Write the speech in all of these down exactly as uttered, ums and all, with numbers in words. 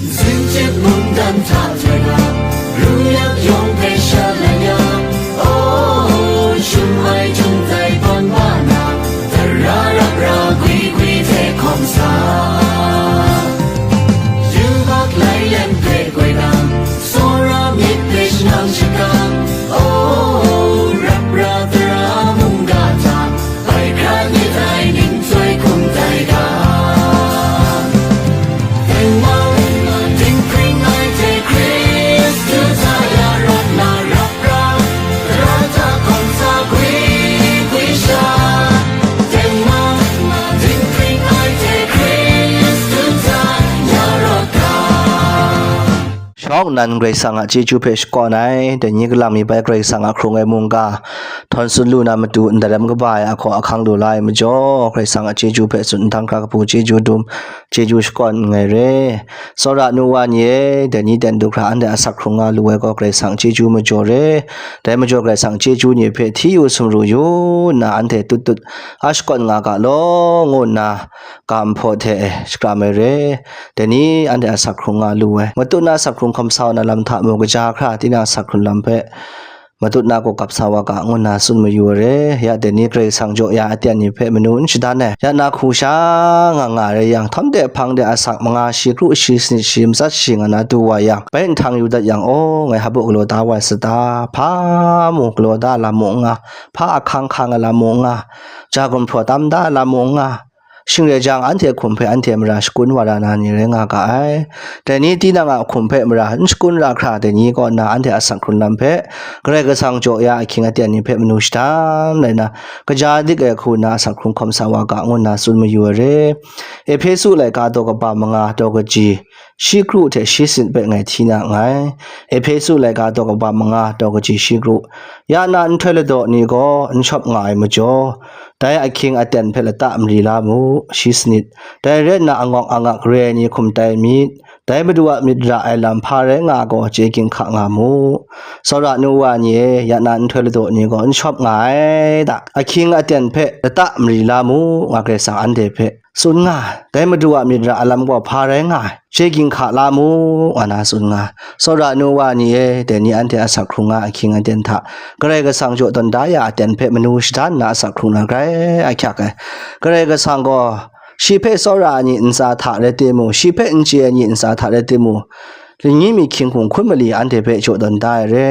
Zinchip mungdan hta jai na, ru yak yawng hpe sha lai ya, oh, shum ai jung dai ban ba na, tara rap ra gwi gwi hte hkawm sa. Yubak lai len hpe goi nang, tsawra myit hpe shanang shakang, oh, rap ra tara mungga hta, bai hkra myit ai ning chyoi hkum tai ga. Tengmang, dinghpring ai hte Hkristu hta ya rawt na rap ra, tara hta hkawm sa gwi gwi sha. Tengmang, dinghpring ai hte Hkristu hta ya rawt ga. Shawng nnan Karai Kasang a chyeju hpe shakawn ai, dai ni kalang mi bai Karai Kasang a hkrung ai mungga, htawn tsun lu na matu ndaram kaba ai ahkaw ahkang lu la ai majaw, Karai Kasang a chyeju hpe tsun nhtang hkra kabu chyeju dum, chyeju shakawn nngai re. Tsawra nu wa ni e, dai ni ten du hkra anhte asak hkrung nga lu ai gaw Karai Kasang chyeju majaw re. Dai majaw Karai Kasang chyeju ni hpe hti yu sumru yu nna anhte tut tut a shakawn nga ga law, ngu nna ga nhpaw hte shakram ai re. Dai ni anhte asak hkrung nga lu ai. Matut na asak hkrung hkawm sa wa na lam hta mung, kaja hkra tinang asak hkrung lam hpe matut na gaw kap sa wa ga, ngu nna tsun mayu ai re. Ya dai ni Karai Kasang jaw ya aten ni hpe manu n shadan ai. Ya na hku sha nga nga rai yang, htawm de hpang de asak manga, shi kru, shi sanit, shi matsat, shi nga na du wa yang, bai nhtang yu dat yang, aw, ngai hpa galaw da wa ai sata, hpa mu galaw da lam mu n nga, hpa ahkang hkang ai lam mu n nga, ja gumhpraw tam da ai lam mu n nga, shing rai jang, anhte hkum hpe anhte mara shakun wa ra na ni rai nga ga ai. Dai ni tinang a hkum hpe mara n shakun ra hkra, dai ni kaw nna anhte asak hkrung lam hpe Karai Kasang jaw ya ahkying aten ni hpe manu shadan rai na, kaja dik ai hku nna asak hkrung hkawm sa wa ga, ngu nna tsun mayu ai re. Ehpesu laika daw kaba manga daw kaji shi kru hte shi sanit hpe ngai hti na nngai. Ehpesu laika daw kaba manga daw kaji shi kru. Ya na nhtoi ladaw ni gaw n shawp nga ai majaw, dai ahkying aten hpe lata mari la mu, shi sanit. Dai rai nna angawk angak re ai ni hkum tai myit, dai Madu a myit ra ai lam hpa rai nga gaw chye ginhka nga mu. Tsawra nu wa ni e, ya na nhtoi ladaw ni gaw n shawp nga ai da, ahkying aten hpe lata mari la mu, nga Karai Kasang anhte hpe tsun nga ai. Dai Madu a myit ra ai lam gaw hpa rai nga ai, chye ginhka la mu, nga na tsun nga ai. Tsawra nu wa ni e, dai ni anhte asak hkrung nga ahkying aten hta, Karai Kasang jaw tawn da ya aten hpe manu shadan nna asak hkrung na grai ahkyak ai. Karai Kasang gaw shi hpe tsawra ai ni ntsa hta rai timung, shi hpe n chye ai ni ntsa hta rai timung, lani mi hkying hkum hkun mali anhte hpe jaw tawn da ai re.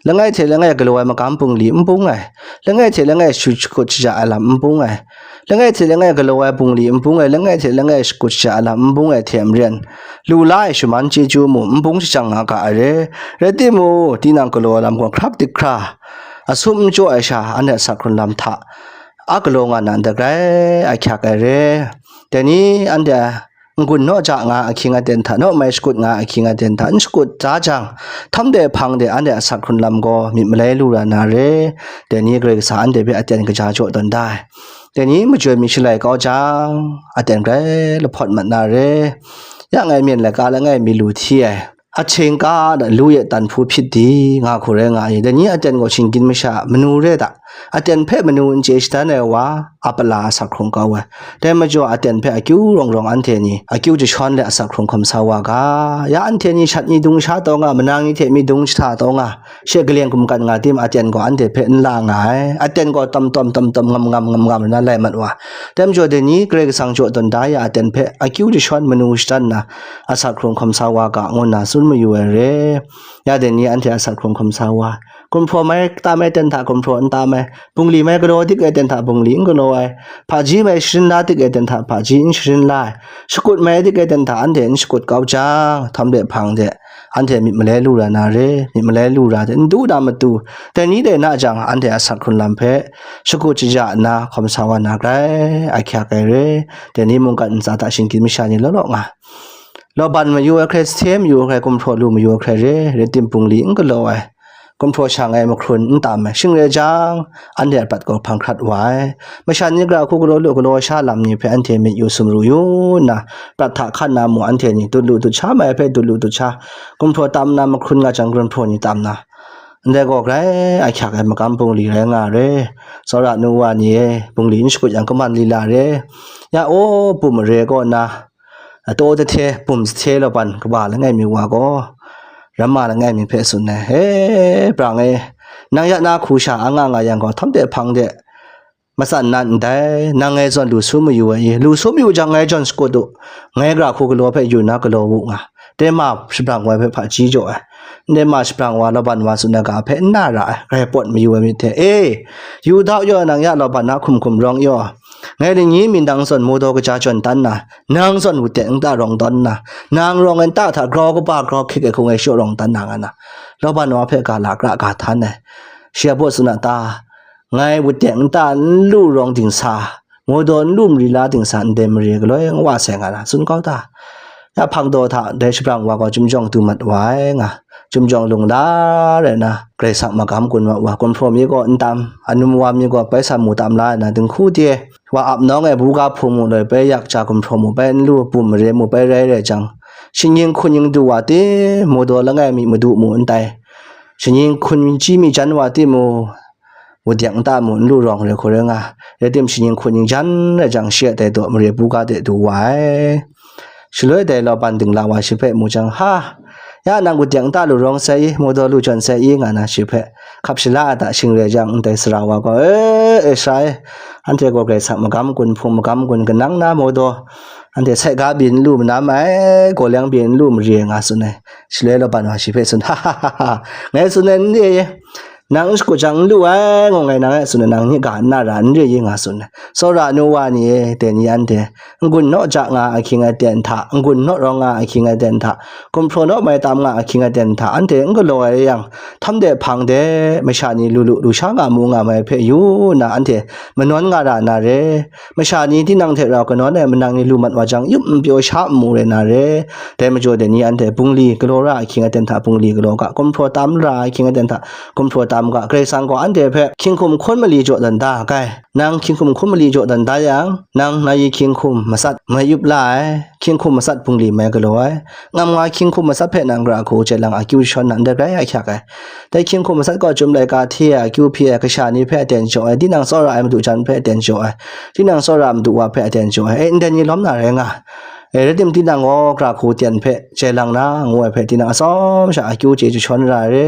Langai hte langai galaw ai magam bungli n bung ai, langai hte langai shu shakut shaja ai lam n bung ai, langai hte langai galaw ai bungli n bung ai, langai hte langai shakut shaja ai lam n bung ai hte maren, lu la ai shaman chyeju mung n bung shajang nga ga ai re. Rai timung, tinang galaw ai lam gaw hkrap dik hkra, asum n jaw ai sha, anhte asak hkrung lam hta a galaw nga na ndai grai ahkyak ai re. Dai ni anhte n-gun naw ja nga ahkying aten hta, naw mai shakut nga ahkying aten hta, n shakut da jang, htam de hpang de anhte asak hkrung lam gaw myit malai lu ra na re. Dai ni Karai Kasang anhte hpe aten kaja jaw tawn da ai. Dai ni majoi mi shalai kau jang, aten grai lahpawt mat na re. Ya ngai myen laika langai mi lu hti ai. Ahkying ga da lu ye tan hpu hpyit di, nga hku rai nga ai. Dai ni aten gaw shinggyim masha manu re da, aten hpe manu n chye shadan ai wa, a pala asak hkrung kau ai. Dai majaw aten hpe akyu rawng rawng anhte ni akyu jashawn let asak hkrung hkawm sa wa ga, ya anhte ni shat ni dung sha taw nga, manang ni hte mi dung jahta taw nga, she kaleng kumkan nga tim, aten gaw anhte hpe n la nga ai. Aten gaw tam tam tam tam ngam ngam ngam ngam na lai mat wa. Dai majaw dai ni Karai Kasang jaw tawn da ya aten hpe akyu jashawn manu shadan na, asak hkrung hkawm sa wa ga, ngu nna tsun mayu ai re. Ya dai ni anhte asak hkrung hkawm sa wa, gumhpraw mai tam ai ten hta gumhpraw n tam ai, bungli mai galaw dik ai ten hta bungli n galaw ai, hpaji mai sharin la dik ai ten hta hpaji n sharin la ai, shakut mai dik ai ten hta anhte n shakut kau jang, htam de hpang de anhte myit malai lu ra na re, myit malai lu ra de, n du na matu, dai ni dai na jang, anhte asak hkrung lam hpe shakut shaja nna hkawm sa wa na grai ahkyak ai re. Dai ni mungkan ntsa hta shinggyim masha ni law law nga, lawban mayu ai hkrai, sahte mayu ai hkrai, gumhpraw lu mayu ai hkrai re, rai tim bungli n galaw ai, gumhpraw shang ai mahkrun n tam ai, shing rai jang, anhte a prat gaw hpang hkrat wa ai. Masha ni gara hku galaw lu galaw ai sha lam ni hpe anhte myit yu sumru yu nna, prat hta hkan na mu anhte ni dut lu dut sha mai hpe dut lu dut sha, gumhpraw tam nna mahkrun nga jang, gumhpraw ni tam na, ndai gaw grai ahkyak ai magam bungli rai nga re. Tsawra nu wa ni e, bungli n shakut yang kaman lila re. Ya aw, bum mare kaw nna, ataw tahte, bum sahte laban kaba langai mi wa gaw, ramma langai mi hpe tsun ai, "E, brang e, nang ya na hku sha a nga nga yang gaw, htam de hpang de, matsan na ndai, nang ngai zawn lu su mayu ai i? Lu su mayu jang, ngai jawn shakut u, ngai gara hku galaw hpe yu na galaw u," nga. Dai ma shabrang wa ai hpe hpaji jaw ai. Ndai ma shabrang wa laban wa tsun ai ga hpe n na ra ai, grai pawt mayu ai myit hte, "E, yu dau yaw, nang ya laban na hkum hkum rawng yaw, ngai lingyi mi nang zawn modaw kaja jawn tan na, nang zawn wut de nta rawng tawn na, nang rawng ai nta hta grau kaba grau hkyit ai hku ngai shaw rawng tan na," nga na, laban wa hpe ga la kra ga htan ai. Shi a baw tsun a ta? Ngai wut de nta n lu rawng dingsa, modaw n lu mari la dingsa, ndai mare galoi n wa sai nga na tsun kau ta? Ya hpang daw hta dai shabrang wa gaw chyum jawng du mat wa ai nga, chyum jawng lung la rai na, Karai Kasang magam gun wa wa, gumhpraw mi gaw n tam, anum wa mi gaw bai sa mu tam la ai na, dinghku de wa ap nawng e buga hpung mu loi bai yak ja, gumhpraw mu bai n lu, bum mare mu bai rai rai jang, shinggying hkun yin du wa ti, modaw langai mi madu mu n tai, shinggying hkun chyi mi jan wa ti mu, wudek nta mu n lu rawng re hku rai nga, rai tim, shinggying hkun yin jan rai jang, shi a tai daw mare buga de du wa ai. Shaloi dai laban dingla wa shi hpe mu jang, "Ha, ya nang wudek nta lu rawng sai i, modaw lu jawn sai i?" nga na shi hpe hkap shala a ta shing rai jang, ndai sara wa gaw, "E, e, sara e, anhte gaw Karai Kasang magam gun, hpung magam gun kanang na modaw, anhte sai ga byin n lu manam ai, gaw leng byin n lu mari ai," nga tsun ai. Shaloi laban wa shi hpe tsun, "Ha, ha, ha, ha, ngai tsun ai n re, nang n shakut jang n lu ai, ngu ngai nang e tsun ai, nang ni ga n na ra n re i?" nga tsun ai. Tsawra nu wa ni e, dai ni anhte n-gun naw ja nga ahkying aten hta, n-gun naw rawng nga ahkying aten hta, gumhpraw naw mai tam nga ahkying aten hta, anhte n galaw ai yang, htam de hpang de, masha ni lu lu, lu sha nga mu nga mai hpe yu nna, anhte manawn nga ra na re. Masha ni tinang hte rau kanawn ai manang ni lu mat wa jang, yup n pyaw sha n mu rai na re. Dai majaw dai ni anhte bungli galaw ra ahkying aten hta bungli galaw ga, gumhpraw tam ra ahkying aten hta gumhpraw tam ga, Karai Kasang gaw anhte hpe hkying hkum hkun mali jaw dan da kai. Nang hkying hkum hkun mali jaw dan da yang, nang nai hkying hkum matsat mai yup la ai, hkying hkum matsat bungli mai galaw ai, ngam nga hkying hkum matsat hpe nang gara hku chye lang akyu jashawn na ndai grai ahkyak ai. Dai hkying hkum matsat gaw chyum laika hte ai, akyu hpyi ai, kasha ni hpe aten jaw ai, tinang tsawra ai madu jan hpe aten jaw ai, tinang tsawra madu wa hpe aten jaw ai, e, ndai ni lawm na rai nga, e, rai tim, tinang gaw gara hku ten hpe chye lang na, ngu ai hpe tinang atsawm sha akyu chye jashawn ra ai re.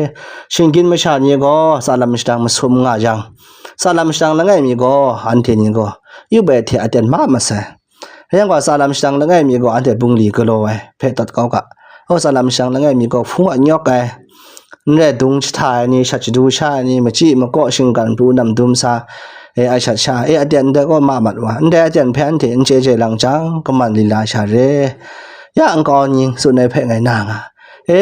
Shinggyim masha ni gaw tsalam shadang masum nga yang, tsalam shadang langai mi gaw, anhte ni gaw yup ai hte aten ma masai. Rai yang gaw, tsalam shadang langai mi gaw anhte bungli galaw ai hpe tawt kau ga. O, tsalam shadang langai mi gaw hpung a nyawk ai, n rai dung jahta ai ni, shat shadu sha ai ni, machyi makaw shinggan pru nam dum sa, e, ai shat sha, e, aten ndai gaw ma mat wa, ndai aten hpe anhte n chye chye lang jang, kaman lila sha re. Ya nkau ni tsun ai hpe ngai na nga, e,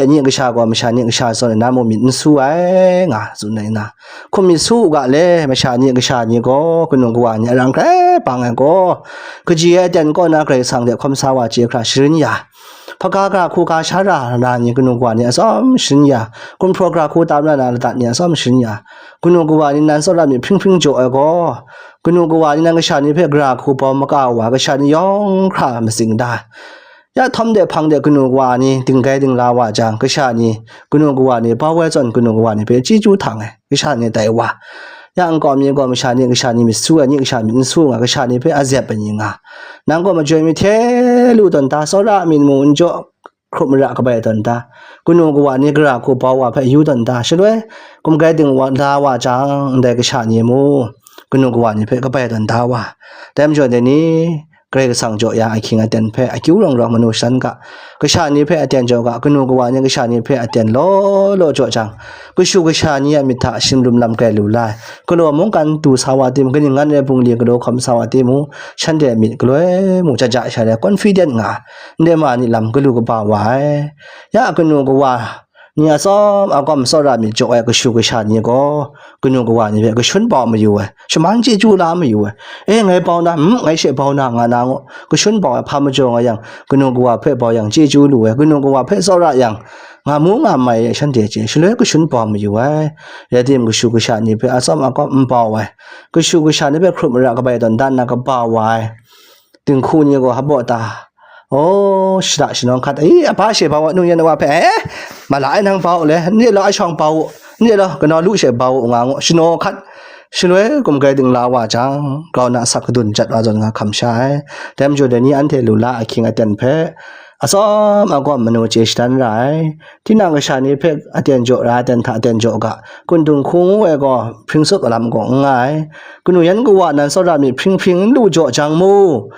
e, nye kasha gaw masha nye kasha zawn na mu myit n su ai, nga tsun ai na, hkum myit su u ga le, masha nye kasha ni gaw kanu kawa ni arang hkrai bang ai gaw, kaji ai aten kaw na Karai Kasang hte hkawm sa wa chye hkra sharin ya, hpaga gara hku ga sha ra na ni kanu kawa ni atsawm sharin ya, gumhpraw gara hku tam ra na ladat ni atsawm sharin ya, kanu kawa ni nan tsawra myit hpring hpring jaw ai gaw, kanu kawa ni nan kasha ni hpe gara hku bau maka wa, kasha ni yawng hkra matsing da. Ya htam de hpang de kanu kawa ni dinggai dingla wa jang, kasha ni, kanu kawa ni bau ai zawn kanu kawa ni hpe chyeju htang ai, kasha ni tai wa. Ya nkau mi gaw masha ni kasha ni myit su ai, nye kasha myit n su nga, kasha ni hpe a zep ai ni nga. Nang gaw majoi mi hte lu tawn ta, tsawra myit mu n jaw, hkrup mara kabai tawn ta, kanu kawa ni gara hku bau wa hpe yu tawn ta, shaloi gumgai dingla wa jang, ndai kasha ni mu, kanu kawa ni hpe kabai tawn da wa. Dai majaw dai ni, Karai Kasang jaw ya ahkying aten hpe akyu rawng rawng manu shan ga, kasha ni hpe aten jaw ga, kanu kawa ni kasha ni hpe aten law law jaw jang, kashu kasha ni a myit hta shinglum lam grai lu lai, galaw mungkan du sa wa tim, kaning ngan ai bungli galaw hkawm sa wa tim mu, shanhte myit galoi mu, jaja sha rai confident nga, ndai ma ni lam galu kaba wa ai. Ya kanu kawa ni atsawm agawm tsawra myit jaw ai kashu kasha ni gaw, kanu kawa ni hpe kashun bau mayu ai, shaman chyeju la mayu ai. E, ngai bau na, mm, ngai she bau na, nga na ngu, kashun bau ai hpa majaw nga yang, kanu kawa hpe bau yang chyeju lu ai, kanu kawa hpe tsawra yang, nga mu nga mai ai shanhte chye, shaloi kashun bau mayu ai. Rai tim, kashu kasha ni hpe atsawm agawm n bau ai, kashu kasha ni hpe hkrup mara kabai tawn dan na kaba wa ai. Dinghku ni gaw hpa ta, o, shada shanawng hkat, e, a hpa she bau ai, nungyan wa hpe, e, mala ai nang bau le, n re law, a shawng bau u, n re law, kanau lu she bau u, nga ngu, shanaw hkat, Shaloi gumgrai dingla wa jang, grau na asak kadun jat wa zawn nga hkam sha ai. Dai majaw dai ni anhte lu la ahkying aten hpe, atsawm agawm manu chye shadan ra ai. Tinang kasha ni hpe aten jaw ra, aten hta aten jaw ga, Kundung hku ngu ai gaw, hpring tsup alam gaw n nga ai. Kanu yan kawa nan tsawra myit hpring hpring n lu jaw jang mu?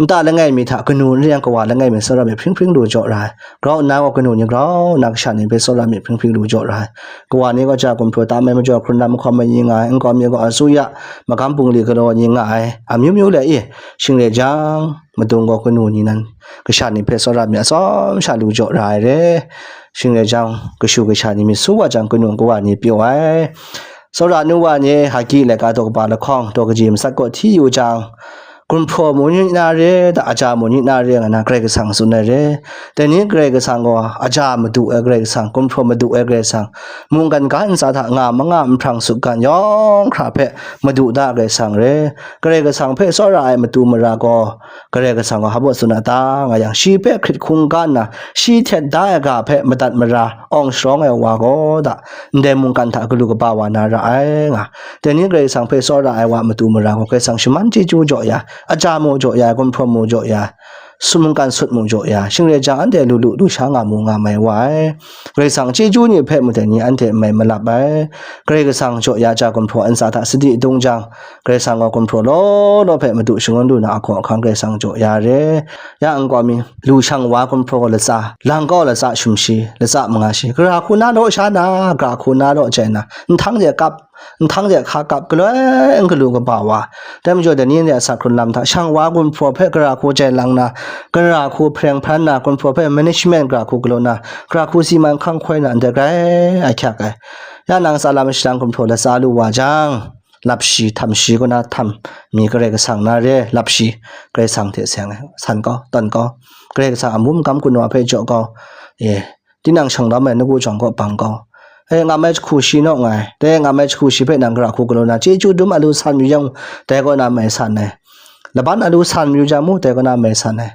Nta langai mi hta kanu n rai yang kawa langai mi tsawra myit hpring hpring lu jaw ra ai. Grau nna gaw kanu ni grau nna kasha ni hpe tsawra myit hpring hpring lu jaw ra ai. Kawa ni gaw ja gumhpraw tam ai majaw hkrun lam hkawm ai ni nga ai, nkau mi gaw asuya, magam bungli galaw ni nga ai, amyu myu le i, shing rai jang, madung gaw kanu ni nan kasha ni hpe tsawra myit atsawm sha lu jaw ra ai re. Shing rai jang, kashu kasha ni myit su wa jang kanu kawa ni pyaw ai. Tsawra nu wa ni haki laika daw kaba lahkawng daw kaji masat kaw hti yu jang, gumhpraw mu ni na re, da aja mu ni na re nga na Karai Kasang tsun ai re. Dai ni Karai Kasang gaw aja madu ai Karai Kasang, gumhpraw madu ai Karai Kasang, mungkan ga ntsa hta nga manga nhprang sutgan yawng hkra hpe madu da ai Karai Kasang re. Karai Kasang hpe tsawra ai matu mara gaw, Karai Kasang gaw hpa baw tsun a ta nga yang, shi hpe hkrit hkungga nna, shi htet da ai ga hpe madat mara awng sharawng ai wa gaw da, ndai mungkan hta galu kaba wa na ra ai nga. Dai ni Karai Kasang hpe tsawra ai wa matu mara gaw, Karai Kasang shaman chyeju jaw ya, aja mu jaw ya, gumhpraw mu jaw ya, sum mungkan sut mu jaw ya, shing rai jang anhte lu lu lu sha nga mu nga mai wa ai. Karai Kasang chyeju ni hpe mung dai ni anhte mai malap ai. Karai Kasang jaw ya ja gumhpraw ntsa hta sadi dung jang, Karai Kasang gaw gumhpraw law law hpe madu shangun lu na ahkaw ahkang Karai Kasang jaw ya re. Ya nkau mi, lu shang wa gumhpraw gaw latsa, lang kau latsa shumshi, latsa manga shi, gara hku na law sha na, gara hku na law jai na, nhtang de kap, nhtang de hka kap, galoi n galu kaba wa. Dai majaw dai ni ndai asak hkrun lam hta, shang wa gumhpraw hpe gara hku jai lang na, gara hku hpareng hparan na, gumhpraw hpe management gara hku galaw na, gara hku si man hkang hkoi na, ndai grai ahkyak ai. Ya nang tsa lam shalang gumhpraw latsa lu wa jang, lap shi, htam shi kaw na htam mi Karai Kasang na re, lap shi, Karai Kasang hte seng ai, san kau, tawn kau, Karai Kasang a mum gam kun wa hpe jaw kau, e, tinang shang dam ai nagu jawng kaw bang kau, e, ngam ai jahku shi naw nga ai, dai ngam ai jahku shi hpe nang gara hku galaw na, chyeju dum alu san yu yang, dai kaw na mai san ai, laban alu san yu jang mu, dai kaw na mai san ai,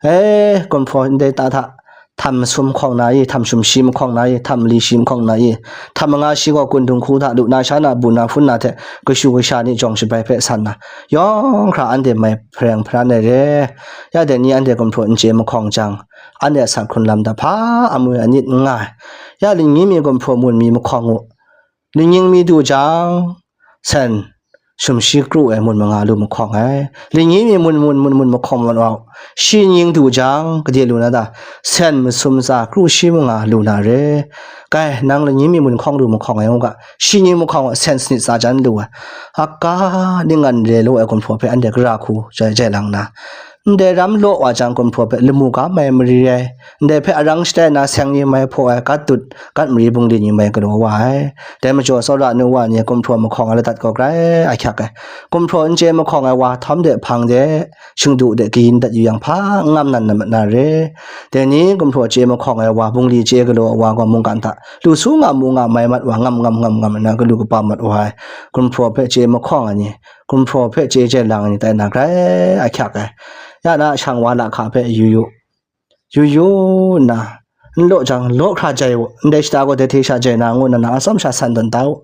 e, gumhpraw ndai ta hta, htam masum mahkawng na i, htam shum shi mahkawng na i, htam mali shi mahkawng na i, htam manga shi gaw kun dung hku hta lu na sha na, bu na hpun na hte, kashu kasha ni jawng shabai hpe san na, yawng hkra anhte mai hpareng hparan ai re. Ya dai ni anhte gumhpraw n chye mahkawng jang, anhte a san hkrun lam hta hpa amwi anit n nga ai. Ya lingyi mi gumhpraw mun mi mahkawng u, lingyi mi du jang, sen, shum shi kru ai mun manga lu mahkawng ai. Lingyi mi mun, mun, mun, mun mahkawng mat wa u. Shi nying du jang, gade lu na ta, sen masum tsa kru shi manga lu na re. Kai, nang lingyi mi mun hkawng lu mahkawng ai u ga, shi nying mahkawng a sen sanit tsa jan lu ai. Aka, ning ngan re lu ai gumhpraw hpe anhte gara hku jai jai lang na, ndai ram law wa jang gumhpraw hpe lamu ga mai mari ai, ndai hpe arang shatai na seng ni mai hpaw ai, gat dut, gat mari bungli ni mai galaw wa ai. Dai majaw tsawra nu wa ni gumhpraw mahkawng ai ladat gaw grai ahkyak ai. Gumhpraw n chye mahkawng ai wa htawm de hpang de, shingdu de kayin dat yu yang hpa n ngam nan na mat na re. Dai ni gumhpraw chye mahkawng ai wa, bungli chye galaw ai wa gaw mungkan hta lu su ngam mu nga mai mat wa, ngam ngam ngam ngam nna galu kaba mat wa ai. Gumhpraw hpe chye mahkawng ai ni, gumhpraw hpe chye jai lang ai ni tai na grai ahkyak ai. Ya na shang wa lahka hpe yu yu, yu yu nna, n law jang, law hkra jai u, ndai shata gaw dai hte sha jai na ngu nna, nang atsawm sha san tawn ta u.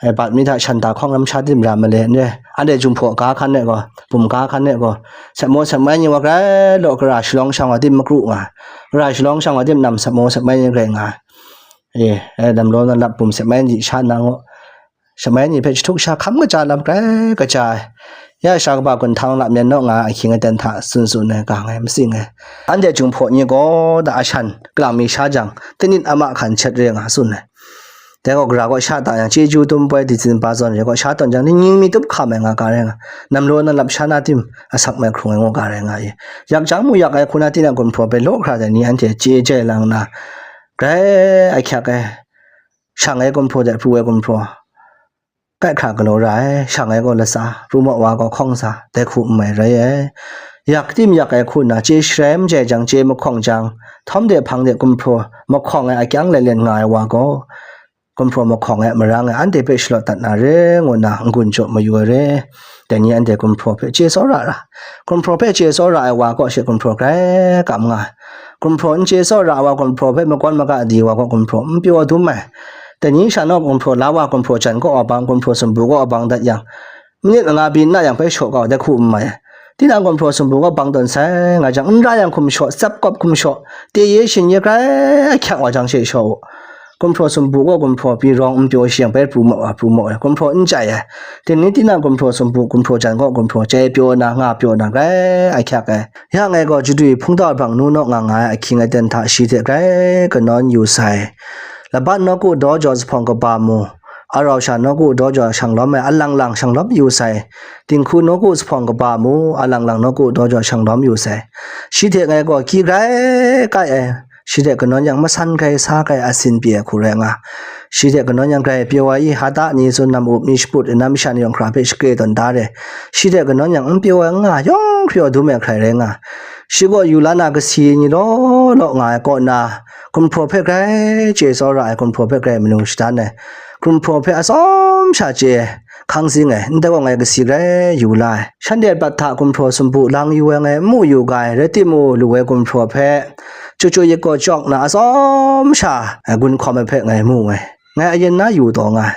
Ai, bat mi hta shan da hkawng lam sha tim ra ma le, n re, anhte Jinghpaw ga hkan e gaw, bum ga hkan e gaw, sat maw sat mai ni wa grai law, gara shalawng shang wa tim makru nga, gara shalawng shang wa tim nam sat maw sat mai ni grai nga, e, e, damlaw na lap bum sat mai ni sha nna ngu, sat mai ni hpe jahtuk sha hkam kaja lam grai kaja ai. Ya sha kaba gun htang lap myen naw nga ahkying aten hta tsun tsun ai, gang ai, matsing ai. Anhte Jinghpaw ni gaw da ashan kalang mi sha jang, tinit ama hkan chet re nga tsun ai. Dai gaw gara gaw sha ta yang, chyeju dum poi di tsin ba zawn re gaw sha tawn jang, ning mi tup hka mai nga ga rai nga, namlaw na lap sha na tim asak mai hkrung ai ngu ga rai nga i. Yak jang mu yak ai hku na, tinang gumhpraw hpe law hkra dai ni anhte chye jai lang nna, grai ahkyak ai, shang ai gumhpraw de pru ai gumhpraw, kai hkra galaw ra ai, shang ai gaw latsa, pru maw wa gaw hkawng sa, dai hku n mai rai ai. Yak tim yak ai hku nna, chye sharai majai jang, chye mahkawng jang, htawm de hpang de gumhpraw mahkawng ai akyang lelen nga ai wa gaw, gumhpraw mahkawng ai marang e anhte hpe shalawt dat na re ngu nna n-gun jaw mayu ai re. Dai ni anhte gumhpraw hpe chye tsawra ra, gumhpraw hpe chye tsawra ai wa kaw she gumhpraw grai kam nga ai. Gumhpraw n chye tsawra ai wa, gumhpraw hpe makawn maka di wa kaw gumhpraw n pyaw dum ai. Dai ni sha naw gumhpraw la wa, gumhpraw jan kaw wa bang, gumhpraw sumpu kaw wa bang dat yang, minit manga byin na yang bai shaw kau ai, dai hku n mai ai. Tinang gumhpraw sumpu kaw bang tawn sai, nga jang n ra yang hkum shaw, tsap kawp hkum shaw, te ye shin ye grai ahkyak wa jang she shaw u. Gumhpraw sumpu kaw gumhpraw pyi rawng n pyaw shi yang bai pru mau ai, pru mau ai, gumhpraw n chye ai. Dai ni tinang gumhpraw sumpu, gumhpraw jan kaw gumhpraw chye pyaw na, nga pyaw na, grai ahkyak ai. Ya ngai gaw chadwi hpungtau hpang nu naw nga nga ai ahkying aten hta shi hte grai kanawn yu sai. Laban nawku daw jaw zuphpawng kaba mu, arau sha nawku daw jaw shang lawm ai alang lang shang lawm yu sai. Dinghku nawku zuphpawng kaba mu, alang lang nawku daw jaw shang lawm yu sai. Shi hte ngai gaw hkyi grai kai ai. Shi hte kanawn yang masan grai sa grai asin pyi ai hku rai nga. Shi hte kanawn yang grai pyaw ai i, hata ni tsun, nam up ni shaput, nam masha ni yawng hkra hpe shakre tawn da re. Shi hte kanawn yang n pyaw ai n nga, yawng hkri dum ai hkrai rai nga. Shi gaw yu la na kasi ni law law nga ai kaw na, gumhpraw hpe grai chye tsawra ai, gumhpraw hpe grai manu shadan ai, gumhpraw hpe atsawm sha chye hkang zing ai, ndai gaw ngai kasi grai yu la ai. Shanhte prat hta gumhpraw sumpu lang yu ai ngai n mu yu ga ai, rai timung, lu ai gumhpraw hpe chyu chyu yit kaw chawk na atsawm sha, eh, gun hkawm ai hpe ngai mu ai. Ngai ayin na yu taw nga ai.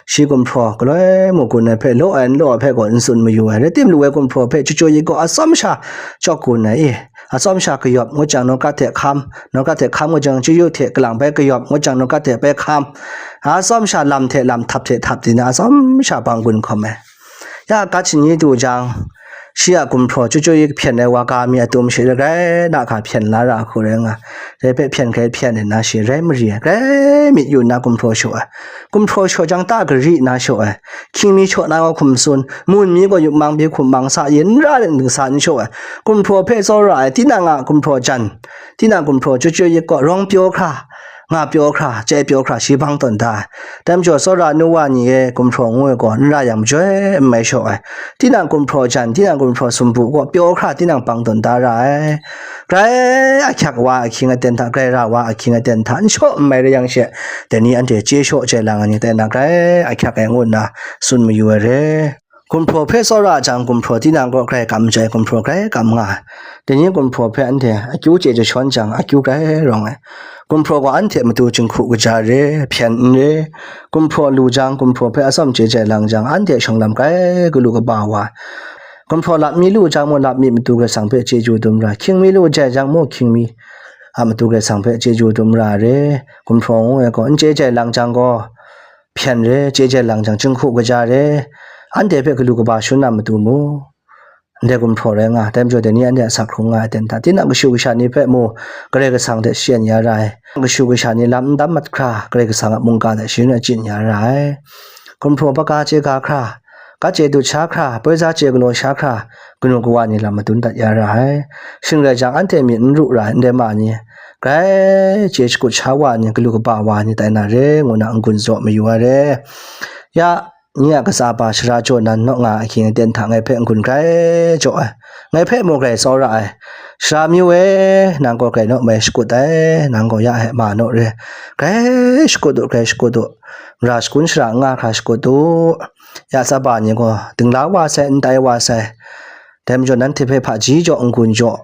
Shi gumhpraw galoi mung gun ai hpe, law ai n law ai hpe gaw n tsun mayu ai. Rai tim, lu ai gumhpraw hpe chyu chyu yit kaw atsawm sha chawk gun ai i, atsawm sha kayawp ngut jang, nawkat hte hkam, nawkat hte hkam ngut jang, chyu yu hte kalang bai kayawp ngut jang, nawkat hte bai hkam, atsawm sha lam hte lam, htap hte htap, tina atsawm sha bang gun hkawm ai. Ya gat shani du jang, shi a gumhpraw chyu chyu yit hpyen ai wa ga mi a tum shi rai grai na hka hpyen la ra hku rai nga. Dai hpe hpyen grai hpyen nna shi rai mari ai, grai myit yu nna gumhpraw shaw ai. Gumhpraw shaw jang ta gari na shaw ai. Hkying mi shaw na gaw hkum tsun, mun mi gaw yup mang pyi hkum mang sa, yin ra rin dingsa n shaw ai. Gumhpraw hpe tsawra ai, tinang a gumhpraw jan, tinang gumhpraw chyu chyu yit kaw rawng pyaw hkra, nga pyaw hkra, chye pyaw hkra, shi bang tawn da ai. Dai majaw, tsawra nu wa ni e, gumhpraw ngu ai gaw n ra yang majoi n mai shaw ai. Tinang gumhpraw jan, tinang gumhpraw sumpu gaw pyaw hkra, tinang bang tawn da ra ai. Grai ahkyak wa ahkying aten hta, grai ra wa ahkying aten hta, n shaw n mai rai yang she, dai ni anhte chye shaw chye lang ai ni tai na, grai ahkyak ai ngu nna tsun mayu ai re. Gumhpraw hpe tsawra jang, gumhpraw tinang kaw grai kam jai, gumhpraw grai kam nga ai. Dai ni gumhpraw hpe anhte akyu chye jashawn jang, akyu grai rawng ai. Gumhpraw gaw anhte matu jinghku kaja re, hpyen n re. Gumhpraw lu jang, gumhpraw hpe atsawm chye jai lang jang, anhte shawng lam grai galu kaba wa ai. Gumhpraw lap mi lu jang mung, lap mi matu Karai Kasang hpe chyeju dum ra ai. Hkying mi lu jai jang mung, hkying mi a matu Karai Kasang hpe chyeju dum ra ai re. Gumhpraw ngu ai gaw, n chye jai lang jang gaw, hpyen re, chye jai lang jang, jinghku kaja re, anhte hpe galu kaba shun na matu mu. Ndai gumhpraw rai nga, dai majaw dai ni anhte a sak hkrung nga ai ten hta, tinang kashu kasha ni hpe mu, Karai Kasang hte shayan ya ra ai. Kashu kasha ni lam n dam mat hkra, Karai Kasang a mungga hte sharin achyin ya ra ai. Gumhpraw hpaga chye ga hkra, gat chye dut sha hkra, poi za chye galaw sha hkra, kanu kawa ni lam madun dat ya ra ai. Shing rai jang, anhte myit n ru ra ai, ndai ma ni, grai chye shakut sha wa ai ni, galu kaba wa ai ni tai na re, ngu na n-gun zaw mayu ai re. Ya, nye a katsa pa Sara Jonan naw nga ahkying aten hta ngai hpe n-gun grai jaw ai, ngai hpe mung grai tsawra ai. Sara Myu e, nang gaw grai naw mai shakut ai, nang gaw ya e ma naw re. Grai shakut u, grai shakut u. Mara shagun shara n nga hkra shakut u. Ya tsaba ni gaw dingla wa sai, n tai wa sai. Dai majaw nanhte hpe hpaji jaw n-gun jaw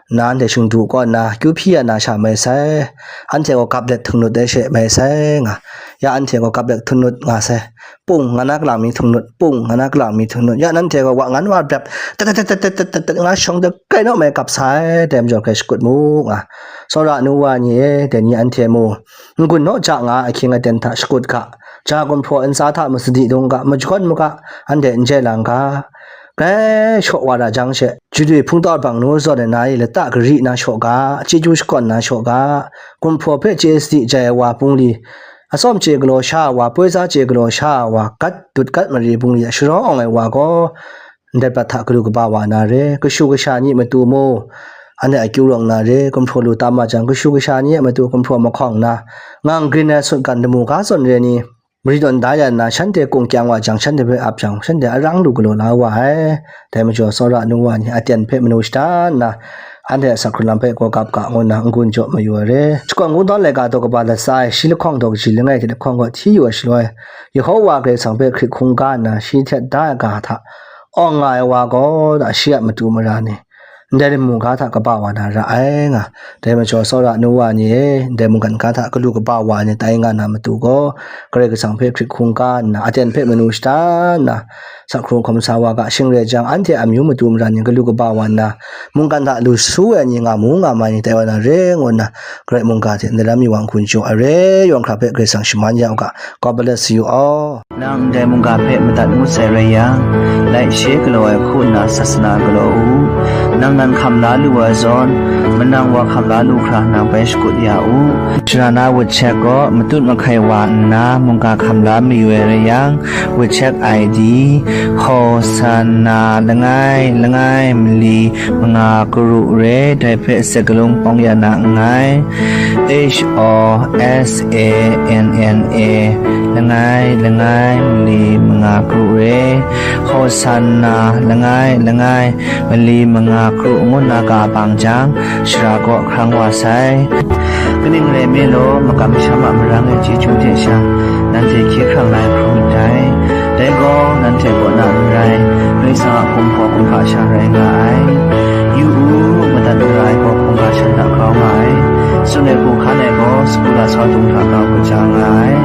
nna, anhte shingdu kaw nna, kyu hpyi ya na sha mai sai. Anhte gaw gap let htungnut ai she mai sai nga. Ya anhte gaw gap let htungnut nga sai. Pung, nga na kalang mi htungnut, pung, nga na kalang mi htungnut. Ya nanhte gaw wa ngan wa brep, tat, tat, tat, nga shawng de, grai naw mai gap sai, dai majaw grai shakut mu nga. Tsawra nu wa ni e, dai ni anhte mu, n-gun naw ja nga ahkying aten hta shakut ga, ja gumhpraw ntsa hta masadi dung ga, majawn maga, anhte n jai lang ga, grai shaw wa ra jang she, chadwi hpungtau hpang nu zawn ai na e lata gari na shaw ga, chyeju shakawn na shaw ga, gumhpraw hpe chye sadi jai ai wa bungli, atsawm chye galaw sha ai wa, poi za chye galaw sha ai wa, gat dut gat mari bungli a sharawng ai wa gaw, ndai prat hta galu kaba wa na re, kashu kasha ni matu mu, anhte akyu rawng na re, gumhpraw lu tam wa jang, kashu kasha ni a matu gumhpraw mahkawng na, ngang grin ai sutgan lamu ga zawn re ni, mari tawn da ya nna, shanhte kung kyang wa jang, shanhte hpe ap jang, shanhte arang lu galaw la wa ai. Dai majaw, tsawra nu wa ni aten hpe manu shada nna, anhte a sak hkrung lam hpe gaw gap ga ngu nna n-gun jaw mayu ai re. Shakawn Kungdawn laika daw kaba latsa e, shi lahkawng daw kaji langai hte lahkawng gaw hti yu ai shaloi, Yehowa Karai Kasang hpe hkrit hkungga nna, shi htet da ai ga hta awng nga ai wa gaw, da shi a matu mara ni, ndai mungga hta kaba wa na ra ai nga. Dai majaw, tsawra nu wa ni e, ndai mungkan ga hta galu kaba wa ai ni tai nga na matu gaw, Karai Kasang hpe hkrit hkungga nna, aten hpe manu shada nna, sak hkrung hkawm sa wa ga, shing rai jang, anhte amyu matu mara ni galu kaba wa nna, mungkan hta lu su ai ni nga mu nga mai ni tai wa na re, ngu nna, Karai mungga hte ndaram mi wa n-gun jaw ai re, yawng hkra hpe Karai Kasang shaman ya u ga. God bless you all. Nang ndai mungga hpe madat ngut sai rai yang, laishe galaw ai hku nna sasana galaw u. Nang nan hkam la lu ai zawn, manang wa hkam la lu hkra nang bai shakut ya u. Sara na wut chek gaw matut mahkai wa nna mungga hkam la mayu ai rai yang, wut chek I D, Hosanna langai langai mali manga karu re, dai hpe sek galung pawng ya na nngai. H O S A N N A, langai langai mali manga kru re, Hosanna langai langai mali manga kru ngu nna ka bang jang, shara kaw hkrang wa sai. Kaning rai nme law, makam masham a marang e chyeju hte sha, nanhte hkye hkrang la ai hkrum ndai. Dai gaw nanhte kaw na n rai, Karai Kasang a hkum gaw hkungga sha rai nga ai. Yu u, madat mara ai gaw hkungga shan hta grau nga ai. Tsun ai hku hkan ai gaw sagu lasau dung hta grau kaja nga ai.